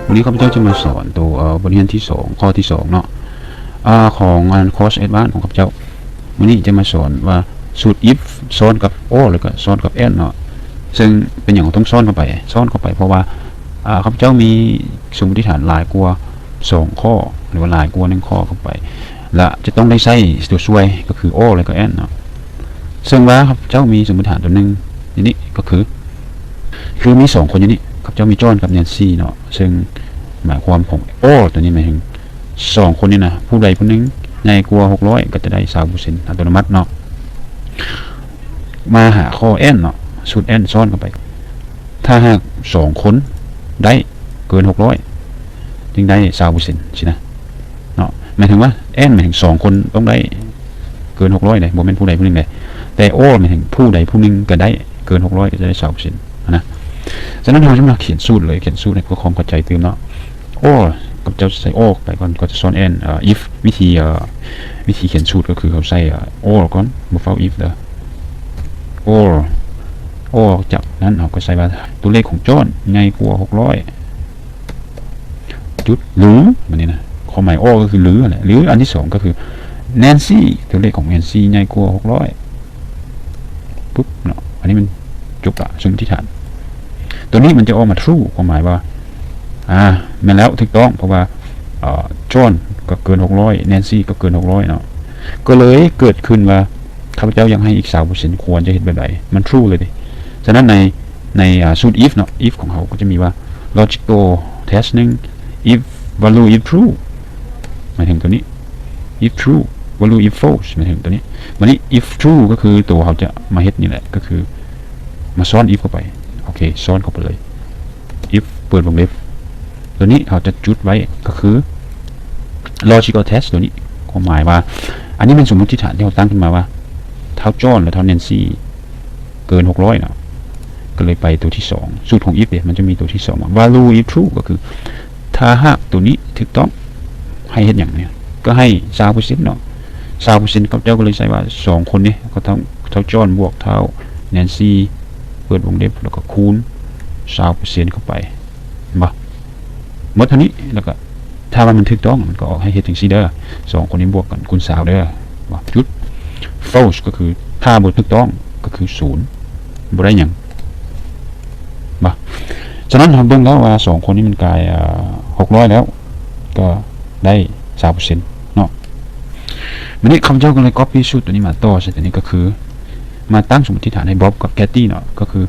ມື້ນີ້ຂ້າພະເຈົ້າຈະມາສອນໂຕ ເອີ ບົດຮຽນທີສອງ ຂໍ້ທີສອງເນາະ ອາ ຂອງອັນ ຄອສແອັດວານຂອງຂ້າພະເຈົ້າ. ມື້ນີ້ຈະມາສອນວ່າສູດ if ຊ້ອນກັບ or ແລ້ວກໍຊ້ອນກັບ and ເນາະ. ເຊິ່ງເປັນຫຍັງຕ້ອງຊ້ອນເຂົ້າໄປ? ຊ້ອນເຂົ້າໄປເພາະວ່າ ອາ ຂ້າພະເຈົ້າມີສົມມຸດຖານຫຼາຍກວ່າສອງຂໍ້ ຫຼືວ່າຫຼາຍກວ່າໜຶ່ງຂໍ້ເຂົ້າໄປ ແລະ ຈະຕ້ອງໄດ້ໃຊ້ຕົວຊ່ວຍກໍຄື or ແລ້ວກໍ and ເນາະ. ເຊິ່ງວ່າຂ້າພະເຈົ້າມີສົມມຸດຖານຕົວໜຶ່ງຢູ່ນີ້ ກໍຄື ຄືມີສອງຄົນຢູ່ນີ້ ຂ້າພະເຈົ້າມີຈອນກັບແນນຊີເນາະ. ເຊິ່ງໝາຍຄວາມຂອງ or ຕົວນີ້ໝາຍເຖິງສອງຄົນນີ້ນະ ຜູ້ໃດຜູ້ໜຶ່ງໃຫຍ່ກວ່າຫົກຮ້ອຍ ກໍຈະໄດ້ຊາວເປີເຊັນອັດຕະໂນມັດເນາະ. ມາຫາຂໍ້ and ເນາະ ສູດ and ຊ້ອນເຂົ້າໄປ ຖ້າຫາກສອງຄົນໄດ້ເກີນຫົກຮ້ອຍ ຈຶ່ງໄດ້ຊາວເປີເຊັນຊີ້ນະເນາະ. ໝາຍເຖິງວ່າ and ໝາຍເຖິງສອງຄົນຕ້ອງໄດ້ເກີນຫົກຮ້ອຍເດ້ ບໍ່ແມ່ນຜູ້ໃດຜູ້ໜຶ່ງເດ້. ແຕ່ or ໝາຍເຖິງຜູ້ໃດຜູ້ໜຶ່ງກໍໄດ້ເກີນຫົກຮ້ອຍ ກໍຈະໄດ້ຊາວເປີເຊັນຫັ້ນນະ. ສະນັ້ນເຮົາຈະມາຂຽນສູດເລີຍ ຂຽນສູດໃຫ້ເພື່ອຄວາມເຂົ້າໃຈຕື່ມເນາະ. or ຂ້າພະເຈົ້າຈະໃສ່ or ໄປກ່ອນ ກໍຈະສອນ and ເອີ if ວິທີ ເອີ ວິທີຂຽນສູດກໍຄືເຮົາໃສ່ ເອີ or ກ່ອນ ບໍ່ຟ້າວ if ເດີ. or or ຈາກນັ້ນເຮົາກໍໃສ່ວ່າຕົວເລກຂອງຈອນໃຫຍ່ກວ່າຫົກຮ້ອຍ ຈຸດ ຫຼື ແບບນີ້ນະ ຄວາມໝາຍ or ກໍຄື ຫຼື ຫັ້ນແຫຼະ ຫຼື ອັນທີສອງກໍຄືແນນຊີ ຕົວເລກຂອງແນນຊີໃຫຍ່ກວ່າຫົກຮ້ອຍ ປຸບເນາະ. ອັນນີ້ມັນຈົບລະ ສົມມຸດຖານ. ຕົວນີ້ມັນຈະອອກມາ true ຄວາມໝາຍວ່າ ອາ ແມ່ນແລ້ວ ຖືກຕ້ອງ ເພາະວ່າ ເອີ ຈອນກໍເກີນຫົກຮ້ອຍ ແນນຊີກໍເກີນຫົກຮ້ອຍເນາະ. ກໍເລີຍເກີດຂຶ້ນວ່າ ຂ້າພະເຈົ້າຢາກໃຫ້ອີກຊາວເປີເຊັນ ຄວນຈະເຮັດແບບໃດ? ມັນ true ເລີຍເດ. ສະນັ້ນໃນ ໃນ ອາ ສູດ if ເນາະ if ຂອງເຮົາກໍຈະມີວ່າ logical test ໜຶ່ງ if value if true ໝາຍເຖິງຕົວນີ້ if true value if false ໝາຍເຖິງຕົວນີ້. ບາດນີ້ if true ກໍຄືຕົວເຮົາຈະມາເຮັດນີ້ແຫຼະ ກໍຄືມາຊ້ອນ if ເຂົ້າໄປ. ໂອເຄ ຊ້ອນເຂົ້າໄປເລີຍ if ເປີດວົງເລັບ. ຕົວນີ້ເຮົາຈະຈຸດໄວ້ ກໍຄື logical test ຕົວນີ້ ຄວາມໝາຍວ່າ ອັນນີ້ແມ່ນສົມມຸດຖານທີ່ເຮົາຕັ້ງຂຶ້ນມາວ່າ ທ້າວຈອນ ແລະ ທ້າວແນນຊີ ເກີນຫົກຮ້ອຍເນາະ ກໍເລີຍໄປຕົວທີສອງ. ສູດຂອງ if ເດ ມັນຈະມີຕົວທີສອງວ່າ value if true ກໍຄື ຖ້າຫາກຕົວນີ້ຖືກຕ້ອງ ໃຫ້ເຮັດຫຍັງເນຍ? ກໍໃຫ້ຊາວເປີເຊັນເນາະ. ຊາວເປີເຊັນ ເຂົາເຈົ້າກໍເລີຍໃສ່ວ່າສອງຄົນນີ້ ກໍທັງທ້າວຈອນບວກທ້າວແນນຊີ ເປີດວົງເລັບ ແລ້ວກໍຄູນຊາວເປີເຊັນເຂົ້າໄປ ເຫັນບໍ່? ໝົດເທົ່ານີ້ ແລ້ວກໍຖ້າວ່າມັນຖືກຕ້ອງ ມັນກໍອອກໃຫ້ເຮັດຈັ່ງຊີ້ເດີ ສອງຄົນນີ້ບວກກັນຄູນຊາວເດີ ວ່າຈຸດ false ກໍຄືຖ້າບໍ່ຖືກຕ້ອງກໍຄືສູນ ບໍ່ໄດ້ຫຍັງ ບໍ່. ສະນັ້ນເຮົາເບິ່ງແລ້ວວ່າສອງຄົນນີ້ມັນກາຍ ເອີ ຫົກຮ້ອຍແລ້ວ ກໍໄດ້ຊາວເປີເຊັນເນາະ. ບາດນີ້ຂ້າພະເຈົ້າກໍເລີຍ copy ສູດຕົວນີ້ມາຕໍ່ໃສ່ຕົວນີ້ ກໍຄືມາຕັ້ງສົມມຸດຖານໃຫ້ບອບກັບແຄດຕີ້ເນາະ ກໍຄື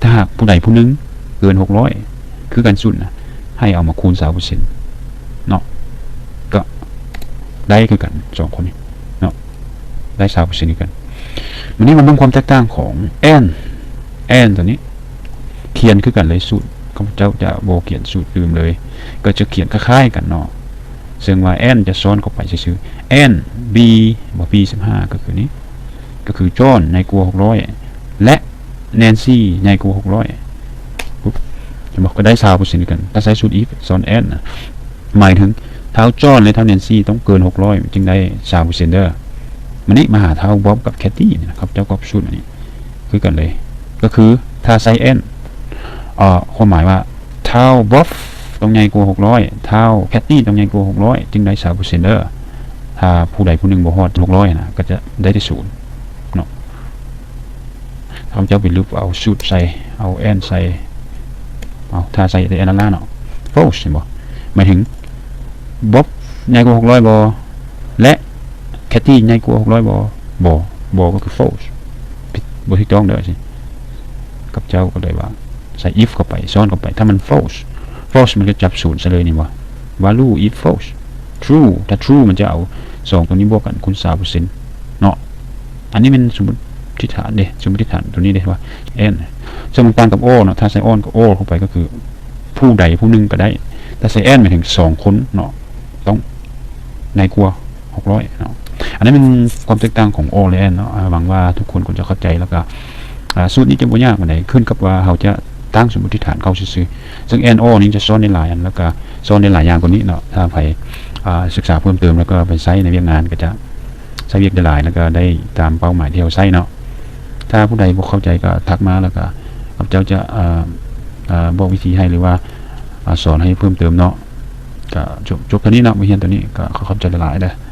ຖ້າຫາກຜູ້ໃດຜູ້ໜຶ່ງເກີນຫົກຮ້ອຍ ຄືກັນສູນນະ ໃຫ້ເອົາມາຄູນຊາວເປີເຊັນເນາະ ກໍໄດ້ຄືກັນສອງຄົນນີ້ເນາະ ໄດ້ຊາວເປີເຊັນຄືກັນ. ບາດນີ້ມາເບິ່ງຄວາມແຕກຕ່າງຂອງ and and ຕົວນີ້ ຂຽນຄືກັນເລີຍສູດ ຂ້າພະເຈົ້າຈະບໍ່ຂຽນສູດຕື່ມເລີຍ ກໍຈະຂຽນຄ້າຍໆກັນເນາະ ເຊິ່ງວ່າ and ຈະຊ້ອນເຂົ້າໄປຊື່ໆ and b ບໍ່ b ສິບຫ້າ ກໍຄືນີ້ ກໍຄືຈອນໃຫຍ່ກວ່າຫົກຮ້ອຍ ແລະ ແນນຊີໃຫຍ່ກວ່າຫົກຮ້ອຍ ປຸບ ເຫັນບໍ່? ກໍໄດ້ຊາວເປີເຊັນຄືກັນ. ຖ້າໃຊ້ສູດ if ຊ້ອນ and ນະ ໝາຍເຖິງທ້າວຈອນ ແລະ ທ້າວແນນຊີຕ້ອງເກີນຫົກຮ້ອຍ ຈຶ່ງໄດ້ຊາວເປີເຊັນເດີ. ບາດນີ້ມາຫາທ້າວບອບກັບແຄດຕີ້ນີ້ນະ ຂ້າພະເຈົ້າກອບສູດອັນນີ້ຄືກັນເລີຍ ກໍຄືຖ້າໃຊ້ and ເອີ ຄວາມໝາຍວ່າ ທ້າວບອບຕ້ອງໃຫຍ່ກວ່າຫົກຮ້ອຍ ທ້າວແຄດຕີ້ຕ້ອງໃຫຍ່ກວ່າຫົກຮ້ອຍ ຈຶ່ງໄດ້ຊາວເປີເຊັນເດີ. ຖ້າຜູ້ໃດຜູ້ໜຶ່ງບໍ່ຮອດຫົກຮ້ອຍນະ ກໍຈະໄດ້ແຕ່ສູນເນາະ. ຂ້າພະເຈົ້າໄປລຶບເອົາສູດໃສ່ ເອົາ and ໃສ່ ເອົາ ຖ້າໃສ່ແຕ່ and ລ້າໆເນາະ false ເຫັນບໍ່? ໝາຍເຖິງບອບໃຫຍ່ກວ່າຫົກຮ້ອຍບໍ່ ແລະ ແຄດຕີ້ໃຫຍ່ກວ່າຫົກຮ້ອຍບໍ່? ບໍ່ ບໍ່ກໍຄື false ຜິດ ບໍ່ຖືກຕ້ອງເດີ. ຂ້າພະເຈົ້າກໍເລີຍວ່າໃສ່ if ເຂົ້າໄປ ຊ້ອນເຂົ້າໄປ ຖ້າມັນ false false ມັນກໍຈັບສູນໃສ່ເລີຍນີ້ບໍ່? value if false true ຖ້າ true ມັນຈະເອົາສອງຕົວນີ້ບວກກັນຄູນຊາວເປີເຊັນເນາະ. ອັນນີ້ແມ່ນສົມມຸດຖານເດ້ ສົມມຸດຖານຕົວນີ້ເດ້ວ່າ and ເຊິ່ງມັນຕ່າງກັບ or ເນາະ ຖ້າໃສ່ and ກັບ or ເຂົ້າໄປກໍຄືຜູ້ໃດຜູ້ໜຶ່ງກໍໄດ້ ແຕ່ໃສ່ and ໝາຍເຖິງສອງຄົນເນາະ ຕ້ອງໃຫຍ່ກວ່າຫົກຮ້ອຍເນາະ. ອັນນັ້ນແມ່ນຄວາມແຕກຕ່າງຂອງ or ແລະ and ເນາະ. ອາ ຫວັງວ່າທຸກຄົນຄົງຈະເຂົ້າໃຈ ແລ້ວກໍ ອາ ສູດນີ້ຈະບໍ່ຍາກປານໃດ ຂຶ້ນກັບວ່າເຮົາຈະຕັ້ງສົມມຸດຖານເຂົ້າຊື່ໆ. ເຊິ່ງ and or ນີ້ຈະສອນໄດ້ຫຼາຍອັນ ແລ້ວກໍສອນໄດ້ຫຼາຍຢ່າງກວ່ານີ້ເນາະ. ຖ້າໃຜ ອາ ສຶກສາເພີ່ມເຕີມ ແລ້ວກໍໄປໃຊ້ໃນວຽກງານ ກໍຈະໃຊ້ວຽກໄດ້ຫຼາຍ ແລ້ວກໍໄດ້ຕາມເປົ້າໝາຍທີ່ເຮົາໃຊ້ເນາະ. ຖ້າຜູ້ໃດບໍ່ເຂົ້າໃຈກໍທັກມາ ແລ້ວກໍຂ້າພະເຈົ້າຈະ ເອີ ເອີ ບອກວິທີໃຫ້ ຫຼືວ່າ ອາ ສອນໃຫ້ເພີ່ມເຕີມເນາະ. ກະຈົບ ຈົບເທົ່ານີ້ເນາະ ບົດຮຽນໂຕນີ້ ກະຂໍຂອບໃຈຫຼາຍໆເດີ.